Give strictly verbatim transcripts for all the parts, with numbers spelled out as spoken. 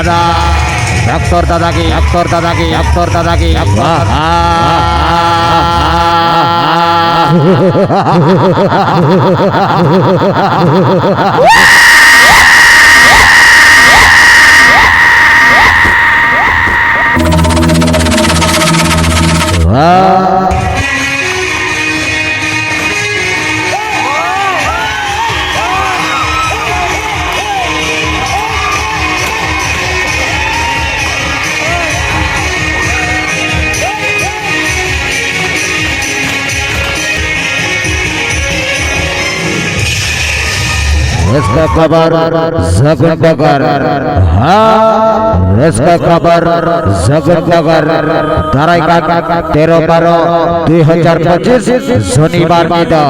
ᱫᱟᱫᱟ, ᱰᱟᱠᱛᱚᱨ ᱫᱟᱫᱟ ᱜᱮ, ᱰᱟᱠᱛᱚᱨ ᱫᱟᱫᱟ ᱜᱮ, ᱰᱟᱠᱛᱚᱨ ᱫᱟᱫᱟ ᱜᱮ, ᱰᱟᱠᱛᱚᱨ ᱫᱟᱫᱟ ᱜᱮ᱾ ᱨᱟᱹᱥᱠᱟᱹ ᱠᱷᱚᱵᱚᱨ, ᱥᱟᱹᱜᱩᱱ ᱰᱚᱜᱚᱨ᱾ ᱦᱮᱸ, ᱨᱟᱹᱥᱠᱟᱹ ᱠᱷᱚᱵᱚᱨ, ᱥᱟᱹᱜᱩᱱ ᱰᱚᱜᱚᱨ᱾ ᱫᱟᱨᱟᱭ ᱠᱟᱱ ᱛᱮᱨᱚ ᱵᱟᱨᱚ ᱫᱩᱭ ᱦᱟᱡᱟᱨ ᱯᱚᱸᱪᱤᱥ ᱥᱚᱱᱤᱵᱟᱨ ᱧᱤᱫᱟᱹ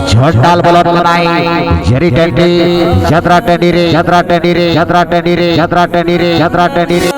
ᱡᱷᱚᱱᱰᱟᱞ ᱵᱚᱞᱚᱱ ᱠᱟᱱᱟᱭ ᱡᱷᱟᱹᱨᱤ ᱴᱟᱺᱰᱤ ᱡᱟᱛᱨᱟ ᱴᱟᱺᱰᱤ ᱨᱮ, ᱡᱟᱛᱨᱟ ᱴᱟᱺᱰᱤ ᱨᱮ, ᱡᱟᱛᱨᱟ ᱴᱟᱺᱰᱤ ᱨᱮ, ᱡᱟᱛᱨᱟ ᱴᱟᱺᱰᱤ ᱨᱮ, ᱡᱟᱛᱨᱟ ᱴᱟᱺᱰᱤ ᱨᱮ᱾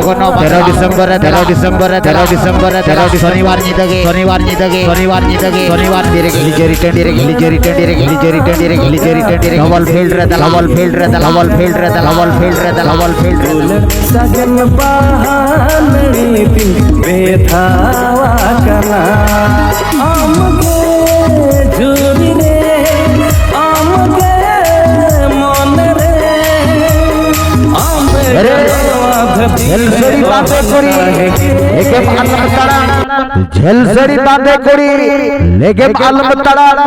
ᱞᱚᱜᱚᱱ ᱱᱚ ᱵᱟᱡᱮ ᱛᱮᱨᱚ ᱰᱤᱥᱮᱢᱵᱚᱨ ᱨᱮ, ᱛᱮᱨᱚ ᱰᱤᱥᱮᱢᱵᱚᱨ ᱨᱮ, ᱛᱮᱨᱚ ᱰᱤᱥᱮᱢᱵᱚᱨ ᱨᱮ, ᱛᱮᱨᱚ ᱰᱤᱥᱮᱢᱵᱚᱨ ᱨᱮ, ᱥᱚᱱᱤᱵᱟᱨ ᱧᱤᱫᱟᱹ ᱜᱮ, ᱥᱚᱱᱤᱵᱟᱨ ᱧᱤᱫᱟᱹ ᱜᱮ, ᱥᱚᱱᱤᱵᱟᱨ ᱧᱤᱫᱟᱹ ᱜᱮ, ᱦᱤᱞᱤ ᱡᱟᱹᱨᱤ ᱴᱟᱺᱰᱤ ᱨᱮ, ᱦᱤᱞᱤ ᱡᱟᱹᱨᱤ ᱴᱟᱺᱰᱤ ᱨᱮ, ᱦᱤᱞᱤ ᱡᱟᱹᱨᱤ ᱴᱟᱺᱰᱤ ᱨᱮ, ᱦᱤᱞᱤ ᱡᱟᱹᱨᱤ ᱴᱟᱺᱰᱤ ᱨᱮ, ᱰᱚᱵᱚᱞ ᱯᱷᱤᱞᱰ ᱨᱮ, ᱰᱚᱵᱚᱞ ᱯᱷᱤᱞᱰ ᱨᱮ, ᱰᱚᱵᱚᱞ ᱯᱷᱤᱞᱰ ᱨᱮ, ᱰᱚᱵᱚᱞ ᱯᱷᱤᱞᱰ ᱨᱮ, ᱰᱚᱵᱚᱞ ᱯᱷᱤᱞᱰ ᱨᱮ᱾ ᱥᱟᱜᱮᱱ ᱵᱟᱦᱟ ᱱᱟᱹᱲᱤ ᱛᱤᱧ ᱵᱮᱫᱷᱟᱣ ᱟᱠᱟᱱᱟ᱾ ᱟᱢ ᱜᱮ ᱡᱷᱩᱨᱤ ᱨᱮ, ᱟᱢ ᱜᱮ ᱢᱚᱱᱮ ᱨᱮ, ᱟᱢ ᱜᱮ ᱟᱨᱮ, ᱱᱚᱣᱟ ᱫᱷᱟᱹᱨᱛᱤ ᱡᱷᱟᱹᱞ ᱥᱟᱹᱲᱤ ᱨᱮ ᱵᱟᱸᱫᱮ ᱠᱩᱲᱤ, ᱮᱠᱮᱱ ᱟᱞᱚᱢ ᱛᱟᱲᱟᱢ᱾ ᱡᱷᱟᱹᱞ ᱥᱟᱹᱲᱤ ᱵᱟᱸᱫᱮ ᱠᱩᱲᱤ, ᱞᱮᱜᱮᱢ ᱟᱞᱚᱢ ᱛᱟᱲᱟᱢ᱾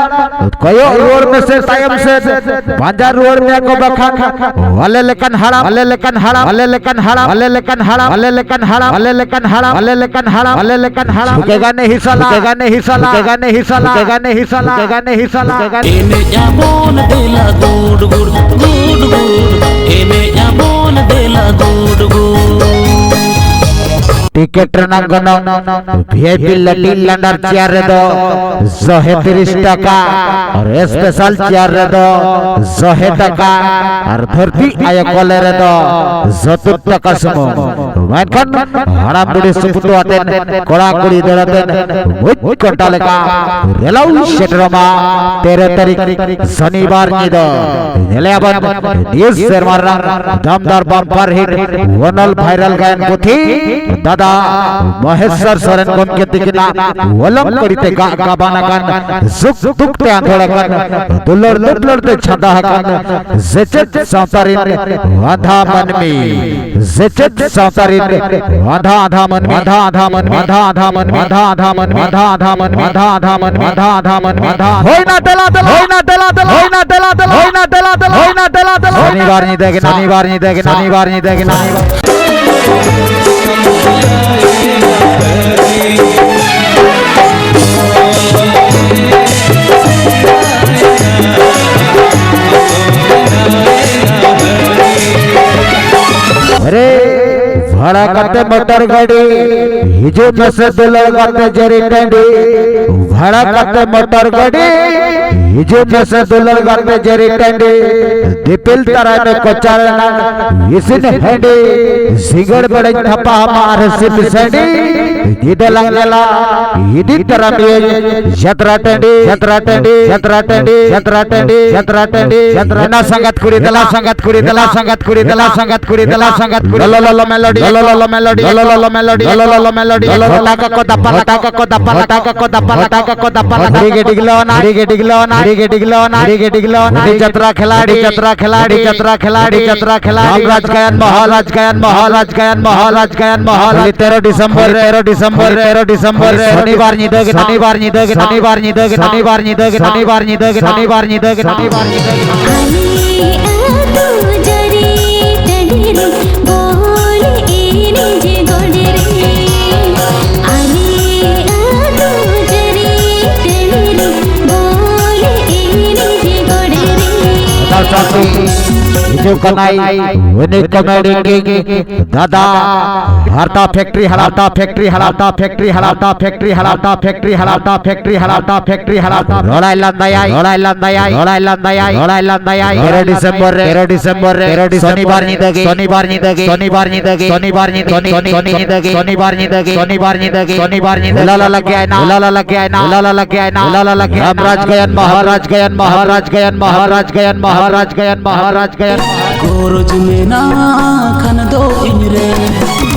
ᱠᱚᱭᱚᱜ ᱨᱩᱣᱟᱹᱲ ᱢᱮᱥᱮ ᱛᱟᱭᱚᱢ ᱥᱮᱫ, ᱯᱟᱸᱡᱟ ᱨᱩᱣᱟᱹᱲ ᱢᱮᱭᱟ ᱠᱚ ᱵᱟᱠᱷᱟᱱ᱾ ᱟᱞᱮ ᱞᱮᱠᱟᱱ ᱦᱟᱲᱟᱢ, ᱟᱞᱮ ᱞᱮᱠᱟᱱ ᱦᱟᱲᱟᱢ, ᱟᱞᱮ ᱞᱮᱠᱟᱱ ᱦᱟᱲᱟᱢ, ᱟᱞᱮ ᱞᱮᱠᱟᱱ ᱦᱟᱲᱟᱢ, ᱟᱞᱮ ᱞᱮᱠᱟᱱ ᱦᱟᱲᱟᱢ, ᱟᱞᱮ ᱞᱮᱠᱟᱱ ᱦᱟᱲᱟᱢ, ᱟᱞᱮ ᱞᱮᱠᱟᱱ ᱦᱟᱲᱟᱢ, ᱟᱞᱮ ᱞᱮᱠᱟᱱ ᱦᱟᱲᱟᱢ᱾ ᱡᱷᱩᱠᱮᱜᱟ ᱱᱟᱦᱤᱸ ᱥᱟᱞᱟ, ᱡᱷᱩᱠᱮᱜᱟ ᱱᱟᱦᱤᱸ ᱥᱟᱞᱟ, ᱡᱷᱩᱠᱮᱜᱟ ᱱᱟᱦᱤᱸ ᱥᱟᱞᱟ, ᱡᱷᱩᱠᱮᱜᱟ ᱱᱟᱦᱤᱸ ᱥᱟᱞᱟ, ᱡᱷᱩᱠᱮᱜᱟ ᱱᱟᱦᱤᱸ ᱥᱟᱞᱟ᱾ ᱮᱱᱮᱡ ᱟᱵᱚᱱ ᱫᱮᱞᱟ ᱜᱩᱰ ᱜᱩᱰ, ᱜᱩᱰ ᱜᱩᱰ, ᱮᱱᱮᱡ ᱟᱵᱚᱱ ᱫᱮᱞᱟ ᱜᱩᱰ ᱜᱩᱰ᱾ ᱴᱤᱠᱮᱴ ᱨᱮᱱᱟᱜ ᱜᱚᱱᱚᱝ ᱵᱷᱤ ᱟᱭ ᱯᱤ ᱞᱟᱹᱴᱤᱡ ᱞᱟᱸᱰᱟᱨ ᱪᱮᱭᱟᱨ ᱨᱮᱫᱚ ᱥᱚᱦᱮ ᱛᱤᱨᱤᱥ ᱴᱟᱠᱟ ᱟᱨ ᱥᱯᱮᱥᱟᱞ ᱪᱮᱭᱟᱨ ᱨᱮᱫᱚ ᱥᱚᱦᱮ ᱴᱟᱠᱟ ᱟᱨ ᱫᱷᱟᱹᱨᱛᱤ ᱟᱭᱳ ᱠᱚᱞᱮ ᱨᱮᱫᱚ ᱥᱚᱛᱛᱚᱨ ᱴᱟᱠᱟ ᱥᱩᱢᱩᱝ᱾ ᱢᱮᱱᱠᱷᱟᱱ ᱦᱟᱲᱟᱢ ᱵᱩᱲᱦᱤ ᱥᱩᱯᱩᱛᱩ ᱟᱛᱮᱱ, ᱠᱚᱲᱟ ᱠᱩᱲᱤ ᱫᱟᱹᱲ ᱟᱛᱮᱱ, ᱢᱩᱡ ᱠᱚᱱᱴᱟ ᱞᱮᱠᱟ ᱨᱮᱞᱟᱣ ᱥᱮᱴᱮᱨᱚᱜ ᱢᱟ᱾ ᱛᱮᱨᱚ ᱛᱟᱹᱨᱤᱠᱷ ᱥᱚᱱᱤᱵᱟᱨ ᱧᱤᱫᱟᱹ ᱧᱮᱞᱮᱭᱟᱵᱚᱱ ᱱᱤᱭᱟᱹ ᱥᱮᱨᱢᱟ ᱨᱮᱱᱟᱜ ᱫᱟᱢᱫᱟᱨ ᱵᱟᱢᱯᱟᱨ ᱦᱤᱴ ᱣᱟᱱᱟᱞ ᱵᱷᱟᱭᱨᱟᱞ ᱜᱟᱭᱟᱱ ᱯᱩᱛᱷᱤ ᱫᱟᱫᱟ ᱢᱚᱦᱮᱥᱚᱨ ᱥᱚᱨᱮᱱ ᱜᱚᱢᱠᱮ ᱛᱤᱠᱤᱱᱟᱜ ᱚᱞᱚᱝ ᱠᱚᱲᱤ ᱛᱮ ᱜᱟᱜ ᱜᱟᱵᱟᱱ ᱟᱠᱟᱱ, ᱥᱩᱠ ᱫᱩᱠ ᱛᱮ ᱟᱸᱫᱳᱲ ᱟᱠᱟᱱ, ᱫᱩᱞᱟᱹᱲ ᱫᱩᱯᱞᱟᱹᱲ ᱛᱮ ᱪᱷᱟᱸᱫᱟ ᱟᱠᱟᱱ ᱥᱮᱪᱮᱫ ᱥᱟᱶᱛᱟ ᱨᱤᱱ ᱟᱸᱫᱷᱟ ᱢᱟᱹᱱᱢᱤ, ᱥᱮᱪᱮᱫ ᱥᱟᱶᱛᱟ ᱨᱤᱱ ᱟᱸᱫᱷᱟ ᱟᱸᱫᱷᱟ ᱢᱟᱹᱱᱢᱤ, ᱟᱸᱫᱷᱟ ᱟᱸᱫᱷᱟ ᱢᱟᱹᱱᱢᱤ, ᱟᱸᱫᱷᱟ ᱟᱸᱫᱷᱟ ᱢᱟᱹᱱᱢᱤ, ᱟᱸᱫᱷᱟ ᱟᱸᱫᱷᱟ ᱢᱟᱹᱱᱢᱤ, ᱟᱸᱫᱷᱟ ᱟᱸᱫᱷᱟ ᱢᱟᱹᱱᱢᱤ, ᱟᱸᱫᱷᱟ ᱟᱸᱫᱷᱟ ᱢᱟᱹᱱᱢᱤ, ᱟᱸᱫᱷᱟ ᱟᱸᱫᱷᱟ ᱦᱩᱭᱱᱟ ᱫᱮᱞᱟ ᱫᱮᱞᱟ, ᱦᱩᱭᱱᱟ ᱫᱮᱞᱟ ᱫᱮᱞᱟ, ᱦᱩᱭᱱᱟ ᱫᱮᱞᱟ ᱫᱮᱞᱟ, ᱦᱩᱭᱱᱟ ᱫᱮᱞᱟ ᱫᱮᱞᱟ, ᱦᱩᱭᱱᱟ ᱫᱮᱞᱟ ᱫᱮᱞᱟ᱾ ᱥᱚᱱᱤᱵᱟᱨ ᱧᱤᱫᱟᱹ ᱜᱮ ᱱᱟᱜ, ᱥᱚᱱᱤᱵᱟᱨ ᱧᱤᱫᱟᱹ ᱜᱮ ᱱᱟᱜ, ᱥᱚᱱᱤᱵᱟᱨ ᱟᱨᱮ ᱵᱷᱟᱲᱟ ᱠᱟᱛᱮ ᱢᱚᱴᱚᱨ ᱜᱟᱹᱰᱤ, ᱦᱤᱡᱩᱜ ᱢᱮᱥᱮ ᱫᱩᱞᱟᱹᱲ ᱠᱟᱛᱮ ᱡᱟᱹᱨᱤ ᱴᱟᱺᱰᱤ᱾ ᱵᱷᱟᱲᱟ ᱠᱟᱛᱮ ᱢᱚᱴᱚᱨ ᱜᱟᱹᱰᱤ, ᱦᱤᱡᱩᱜ ᱢᱮᱥᱮ ᱫᱩᱞᱟᱹᱲ ᱠᱟᱛᱮ ᱡᱟᱹᱨᱤ ᱴᱟᱺᱰᱤ᱾ ᱫᱤᱯᱤᱞ ᱛᱟᱨᱟᱭ ᱢᱮ ᱠᱚᱪᱟ ᱨᱮᱱᱟᱜ ᱤᱥᱤᱱ ᱦᱟᱺᱰᱤ᱾ ᱥᱤᱸᱜᱟᱹᱲ ᱵᱮᱲᱟᱧ ᱛᱷᱟᱯᱟ ᱟᱢᱟ ᱟᱨ ᱥᱤᱯ ᱥᱟᱺᱰᱤ᱾ ᱧᱤᱫᱟᱹ ᱞᱟᱝ ᱧᱮᱞᱟ, ᱤᱫᱤ ᱛᱟᱨᱟ ᱢᱮᱭᱟᱹᱧ ᱡᱟᱛᱨᱟ ᱴᱟᱺᱰᱤ, ᱡᱟᱛᱨᱟ ᱴᱟᱺᱰᱤ, ᱡᱟᱛᱨᱟ ᱴᱟᱺᱰᱤ, ᱡᱟᱛᱨᱟ ᱴᱟᱺᱰᱤ, ᱡᱟᱛᱨᱟ ᱴᱟᱺᱰᱤ, ᱡᱟᱛᱨᱟ ᱴᱟᱺᱰᱤ᱾ ᱫᱮᱞᱟ ᱥᱟᱸᱜᱟᱛ ᱠᱩᱲᱤ, ᱫᱮᱞᱟ ᱥᱟᱸᱜᱟᱛ ᱠᱩᱲᱤ, ᱫᱮᱞᱟ ᱥᱟᱸᱜᱟᱛ ᱠᱩᱲᱤ, ᱫᱮᱞᱟ ᱥᱟᱸᱜᱟᱛ ᱠᱩᱲᱤ, ᱫᱮᱞᱟ ᱥᱟᱸᱜᱟᱛ ᱠᱩᱲᱤ᱾ ᱞᱚᱞᱚ ᱞᱚᱞᱚ ᱢᱮᱞᱳᱰᱤ, ᱞᱚᱞᱚ ᱞᱚᱞᱚ ᱢᱮᱞᱳᱰᱤ, ᱞᱚᱞᱚ ᱞᱚᱞᱚ ᱢᱮᱞᱳᱰᱤ, ᱞᱚᱞᱚ ᱞᱚᱞᱚ ᱢᱮᱞᱳᱰᱤ᱾ ᱞᱚᱞᱚ ᱞᱚᱞᱚ ᱢᱮᱞᱳᱰᱤ᱾ ᱦᱚᱴᱟ ᱠᱚᱠᱚ ᱫᱟᱯᱟᱞ, ᱦᱚᱴᱟ ᱠᱚᱠᱚ ᱫᱟᱯᱟᱞ, ᱦᱚᱴᱟ ᱠᱚᱠᱚ ᱫᱟᱯᱟᱞ, ᱦᱚᱴᱟ ᱠᱚᱠᱚ ᱫᱟᱯᱟᱞ᱾ ᱦᱩᱲᱤ ᱜᱮ ᱰᱤᱜᱞᱟᱹᱣ ᱱᱟ, ᱦᱩᱲᱤ ᱜᱮ ᱰᱤᱜᱞᱟᱹᱣ ᱱᱟ, ᱦᱩᱲᱤ ᱜᱮ ᱰᱤᱜᱞᱟᱹᱣ ᱱᱟ, ᱦᱩᱲᱤ ᱜᱮ ᱰᱤᱜᱞᱟᱹᱣ ᱱᱟ᱾ ᱦᱩᱲᱤ ᱡᱟᱛᱨᱟ ᱠᱷᱮᱞᱟᱲᱤ, ᱦᱩᱲᱤ ᱡᱟᱛᱨᱟ ᱠᱷᱮᱞᱟᱲᱤ, ᱦᱩᱲᱤ ᱡᱟᱛᱨᱟ ᱠᱷᱮᱞᱟᱲᱤ, ᱦᱩᱲᱤ ᱡᱟᱛᱨᱟ ᱠᱷᱮᱞᱟᱲᱤ᱾ ᱨᱟᱢᱨᱟᱡᱽ ᱜᱟᱭᱟᱱ ᱢᱚᱦᱚᱞ, ᱨᱟᱡᱽ ᱜᱟᱭᱟᱱ ᱢᱚᱦᱚᱞ, ᱨᱟᱡᱽ ᱜᱟᱭᱟᱱ ᱢᱚᱦᱚᱞ, ᱨᱟᱡᱽ ᱜᱟᱭᱟᱱ ᱢᱚᱦᱚᱞ᱾ ᱛᱮᱨᱚ ᱰᱤᱥᱮᱢᱵᱚᱨ ᱨᱮ, ᱛᱮᱨᱚ ᱰᱤᱥᱮᱢᱵᱚᱨ ᱨᱮ, ᱛᱮᱨᱚ ᱰᱤᱥᱮᱢᱵᱚᱨ ᱨᱮ᱾ ᱥᱚᱱᱤᱵᱟᱨ ᱧᱤᱫᱟᱹ ᱜᱮ, ᱥᱚᱱᱤᱵᱟᱨ ᱧᱤᱫᱟᱹ ᱜᱮ, ᱥᱚᱱᱤᱵᱟᱨ ᱧᱤᱫᱟᱹ ᱜᱮ, ᱥᱚᱱᱤᱵᱟᱨ ᱧᱤᱫᱟᱹ ᱜᱮ, ᱥᱚᱱᱤᱵᱟᱨ ᱧᱤᱫᱟᱹ ᱜᱮ, ᱥᱚᱱᱤᱵᱟᱨ ᱧᱤᱫᱟᱹ ᱜᱮ᱾ ᱟᱞᱮ ᱟᱹᱛᱩ ᱡᱟᱹᱨᱤ ᱴᱟᱺᱰᱤ ᱨᱮ ᱵᱚᱞ ᱮᱱᱮᱡ ᱜᱚᱰ ᱨᱮ᱾ ᱟᱞᱮ ᱟᱹᱛᱩ ᱡᱟᱹᱨᱤ ᱴᱟᱺᱰᱤ ᱨᱮ ᱵᱚᱞ ᱮᱱᱮᱡ ᱜᱚᱰ ᱨᱮ᱾ ᱦᱤᱡᱩᱜ ᱠᱟᱱᱟᱭ ᱩᱱᱤ ᱠᱚᱢᱮᱰᱤ ᱠᱤᱝ ᱫᱟᱫᱟ, ᱦᱟᱨᱛᱟ ᱯᱷᱮᱠᱴᱨᱤ ᱦᱟᱲᱟᱯ, ᱦᱟᱨᱛᱟ ᱯᱷᱮᱠᱴᱨᱤ ᱦᱟᱲᱟᱯ, ᱦᱟᱨᱛᱟ ᱯᱷᱮᱠᱴᱨᱤ ᱦᱟᱲᱟᱯ, ᱦᱟᱨᱛᱟ ᱯᱷᱮᱠᱴᱨᱤ ᱦᱟᱲᱟᱯ, ᱦᱟᱨᱛᱟ ᱯᱷᱮᱠᱴᱨᱤ ᱦᱟᱲᱟᱯ, ᱦᱟᱨᱛᱟ ᱯᱷᱮᱠᱴᱨᱤ ᱦᱟᱲᱟᱯ᱾ ᱨᱚᱲᱟᱭ ᱞᱟᱸᱫᱟᱭᱟᱭ, ᱨᱚᱲᱟᱭ ᱞᱟᱸᱫᱟᱭᱟᱭ, ᱨᱚᱲᱟᱭ ᱞᱟᱸᱫᱟᱭᱟᱭ, ᱨᱚᱲᱟᱭ ᱞᱟᱸᱫᱟᱭᱟᱭ᱾ ᱛᱮᱨᱚ ᱰᱤᱥᱮᱢᱵᱚᱨ ᱨᱮ, ᱛᱮᱨᱚ ᱰᱤᱥᱮᱢᱵᱚᱨ ᱨᱮ, ᱛᱮᱨᱚ ᱰᱤᱥᱮᱢᱵᱚᱨ ᱨᱮ᱾ ᱥᱚᱱᱤᱵᱟᱨ ᱧᱤᱫᱟᱹ ᱜᱮ, ᱥᱚᱱᱤᱵᱟᱨ ᱧᱤᱫᱟᱹ ᱜᱮ, ᱥᱚᱱᱤᱵᱟᱨ ᱧᱤᱫᱟᱹ ᱜᱮ, ᱥᱚᱱᱤᱵᱟᱨ ᱧᱤᱫᱟᱹ ᱜᱮ, ᱥᱚᱱᱤᱵᱟᱨ ᱧᱤᱫᱟᱹ ᱜᱮ, ᱥᱚᱱᱤᱵᱟᱨ ᱧᱤᱫᱟᱹ ᱜᱮ᱾ ᱩᱞᱟᱞᱟ ᱞᱟᱜᱮ ᱟᱭᱱᱟ, ᱩᱞᱟᱞᱟ ᱞᱟᱜᱮ ᱟᱭᱱᱟ, ᱩᱞᱟᱞᱟ ᱞᱟᱜᱮ ᱟᱭᱱᱟ, ᱩᱞᱟᱞᱟ ᱞᱟᱜᱮ ᱟᱭᱱᱟ᱾ ᱨᱟᱢᱨᱟᱡᱽ ᱜᱟᱭᱟᱱ ᱢᱚᱦᱚᱞ, ᱨᱟᱡᱽ ᱜᱟᱭᱟᱱ ᱢᱚᱦᱚᱞ, ᱨᱟᱡᱽ ᱜᱟᱭᱟᱱ ᱢᱚᱦᱚᱞ, ᱨᱟᱡᱽ ᱜᱟᱭᱟᱱ ᱢᱚᱦᱚᱞ, ᱨᱟᱡᱽ ᱜᱟᱭᱟᱱ ᱢᱚᱦᱚᱞ᱾ ᱜᱚᱨᱚᱡᱽ ᱢᱮᱱᱟᱜ ᱠᱷᱟᱱ ᱫᱚ ᱤᱧ ᱨᱮ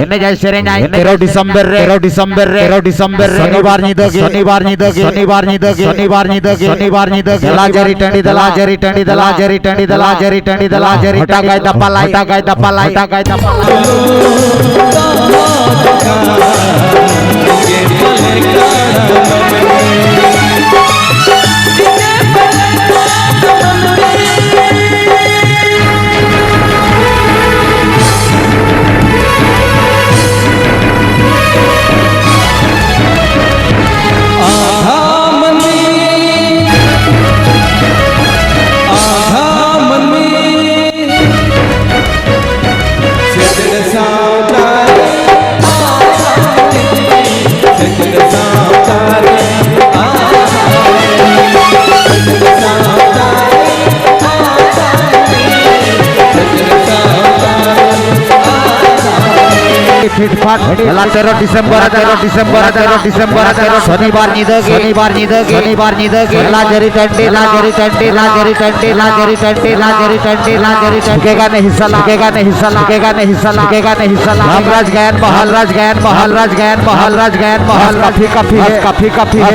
ᱮᱱᱮᱡᱟᱭ ᱥᱮᱨᱮᱧᱟᱭ ᱛᱮᱨᱚ ᱰᱤᱥᱮᱢᱵᱚᱨ ᱨᱮ, ᱛᱮᱨᱚ ᱰᱤᱥᱮᱢᱵᱚᱨ ᱨᱮ, ᱛᱮᱨᱚ ᱰᱤᱥᱮᱢᱵᱚᱨ ᱨᱮ, ᱥᱚᱱᱤᱵᱟᱨ ᱧᱤᱫᱟᱹ ᱜᱮ, ᱥᱚᱱᱤᱵᱟᱨ ᱧᱤᱫᱟᱹ ᱜᱮ, ᱥᱚᱱᱤᱵᱟᱨ ᱧᱤᱫᱟᱹ ᱜᱮ, ᱥᱚᱱᱤᱵᱟᱨ ᱧᱤᱫᱟᱹ ᱜᱮ, ᱥᱚᱱᱤᱵᱟᱨ ᱧᱤᱫᱟᱹ ᱜᱮ, ᱞᱟᱡᱟᱨᱤ ᱴᱟᱺᱰᱤ ᱫᱟᱞᱟ, ᱞᱟᱡᱟᱨᱤ ᱴᱟᱺᱰᱤ ᱫᱟᱞᱟ, ᱞᱟᱡᱟᱨᱤ ᱴᱟᱺᱰᱤ ᱫᱟᱞᱟ, ᱞᱟᱡᱟᱨᱤ ᱴᱟᱺᱰᱤ ᱫᱟᱞᱟ, ᱦᱚᱴᱟᱜᱟᱭ ᱫᱟᱯᱟᱞᱟᱭ, ᱦᱚᱴᱟᱜᱟᱭ ᱫᱟᱯᱟᱞᱟᱭ, ᱦᱚᱴᱟᱜᱟᱭ ᱫᱟᱯᱟᱞᱟᱭ᱾ फिटफाट, तेरह दिसंबर, तेरह दिसंबर, तेरह दिसंबर, तेरह शनिवार निदगे, शनिवार निदगे, शनिवार निदगे, लाजरी टंडे, लाजरी टंडे, लाजरी टंडे, लाजरी टंडे, लाजरी टंडे, लाजरी टंडे, झुकेगा नहीं साला, झुकेगा नहीं साला, झुकेगा नहीं साला, झुकेगा नहीं साला। रामराज गायन महल, राज गायन महल, राज गायन महल, राज गायन महल, काफी, काफी है, काफी, काफी है।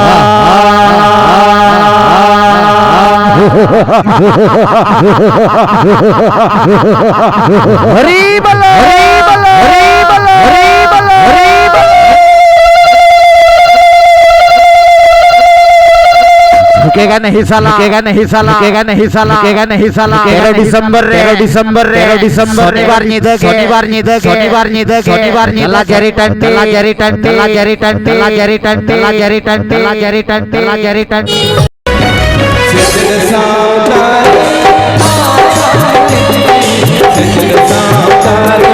ᱦᱟᱹᱨᱤ ᱵᱟᱞᱟ, ᱦᱟᱹᱨᱤ ᱵᱟᱞᱟ, ᱦᱟᱹᱨᱤ ᱵᱟᱞᱟ, ᱦᱟᱹᱨᱤ ᱵᱟᱞᱟ᱾ ᱡᱷᱩᱠᱮᱜᱟ ᱱᱟᱦᱤ ᱥᱟᱞᱟ, ᱡᱷᱩᱠᱮᱜᱟ ᱱᱟᱦᱤ ᱥᱟᱞᱟ, ᱡᱷᱩᱠᱮᱜᱟ ᱱᱟᱦᱤ ᱥᱟᱞᱟ, ᱡᱷᱩᱠᱮᱜᱟ ᱱᱟᱦᱤ ᱥᱟᱞᱟ᱾ ᱛᱮᱨᱚ ᱰᱤᱥᱮᱢᱵᱚᱨ ᱨᱮ, ᱛᱮᱨᱚ ᱰᱤᱥᱮᱢᱵᱚᱨ ᱨᱮ, ᱥᱚᱱᱤᱵᱟᱨ ᱧᱤᱫᱟᱹ ᱜᱮ, ᱥᱚᱱᱤᱵᱟᱨ ᱧᱤᱫᱟᱹ ᱜᱮ, ᱥᱚᱱᱤᱵᱟᱨ ᱧᱤᱫᱟᱹ ᱜᱮ, ᱥᱚᱱᱤᱵᱟᱨ ᱧᱤᱫᱟᱹ ᱜᱮ, ᱫᱟᱞᱟ ᱡᱟᱹᱨᱤ ᱴᱟᱺᱰᱤ, ᱫᱟᱞᱟ ᱡᱟᱹᱨᱤ ᱴᱟᱺᱰᱤ, ᱫᱟᱞᱟ ᱡᱟᱹᱨᱤ ᱴᱟᱺᱰᱤ, ᱫᱟᱞᱟ ᱡᱟᱹᱨᱤ ᱴᱟᱺᱰᱤ, ᱫᱟᱞᱟ ᱡᱟᱹᱨᱤ ᱴᱟᱺᱰᱤ, ᱫᱟᱞᱟ ᱡᱟᱹᱨᱤ ᱴᱟᱺᱰᱤ᱾ ᱥᱮᱪᱮᱫ ᱥᱟᱶᱛᱟ ᱨᱮ, ᱥᱮᱪᱮᱫ ᱥᱟᱶᱛᱟ ᱨᱮ,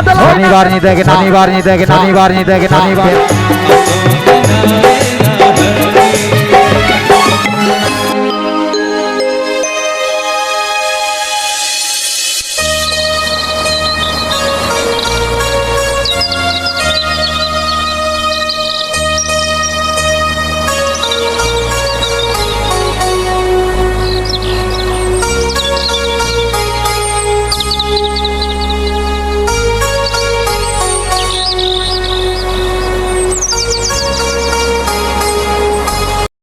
ᱫᱮᱞᱟ, ᱫᱮᱞᱟ᱾ ᱥᱚᱱᱤᱵᱟᱨ ᱧᱤᱫᱟᱹ ᱜᱮ ᱱᱟᱜ, ᱥᱚᱱᱤᱵᱟᱨ ᱧᱤᱫᱟᱹ ᱜᱮ ᱱᱟᱜ, ᱥᱚᱱᱤᱵᱟᱨ ᱧᱤᱫᱟᱹ ᱜᱮ ᱱᱟᱜ, ᱥᱚᱱᱤᱵᱟᱨ᱾